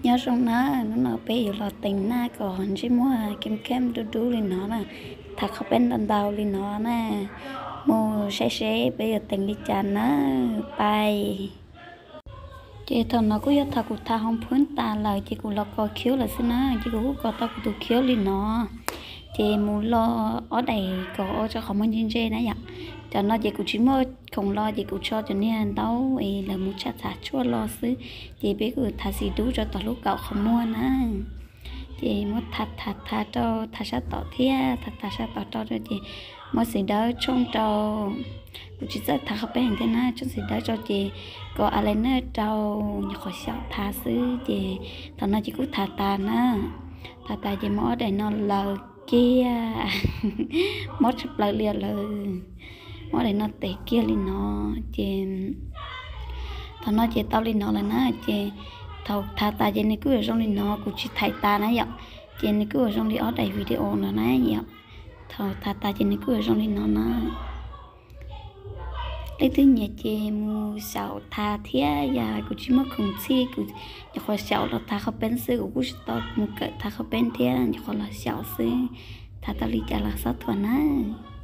Nyob zoo na, hnub no peb yuav los teem naj kom ntsej muag keem keem dub dub li no na, thav qhov peb ntau ntau li no na, mus saib seb peb yuav teem li cas na, pais. Ces thaum no kuj yog thaum kuv thav hoo phwb tas lawm ces kuv los kos khiab lawm xwb na, ces kuv kuj kos tau kuv tus khiab li no. Ces mus lo ob daim kom ua rau qhov muag ntse ntse na yom. Cov no ces kuv tsis muaj khoom lo ces kuv tso cov niag ntaub es lawv mus tshaj txhav tshuaj lo xwb. Ces peb kuj thav xim dub rau tom lub kaum qhov muag na. Ces muab thav thav thav rau thav sab tom thiab, thav thav sab tom rau rau ces muab xim dawb tshooj rau. Kuv tsis txawj thav qhov peb heev thiab na, tshooj xim dawb rau ces kom eyeliner rau, nyuam qhuav xyaum thav xwb. Ces thaum no ces kuj thav tas na, thav tas ces muab ob daim no laws kiag, mob tshaj plaws li lawm. Muab ob daim no tes kiag li no, ces thaum no ces tau li no lawm na. Ces thaum thav tas ces nws kuj yuav zoo li no, kuv tsis thav tas na yom. Ces nws kuj yuav zoo li ob daim video no na yom. Thaum thav tas ces nws kuj yuav zoo li no na. Leej twg nyiam ces mus xyaum thav thiab, yog kuv tsis muaj khoom txhij, kuv nyuam qhuav xyaum los thav qhov peb xwb, kuv kuj tsis tau mus kawm thav qhov peb thiab, nyuam qhuav los xyaum xwb. Thav tau li cas los xob thuam nawb.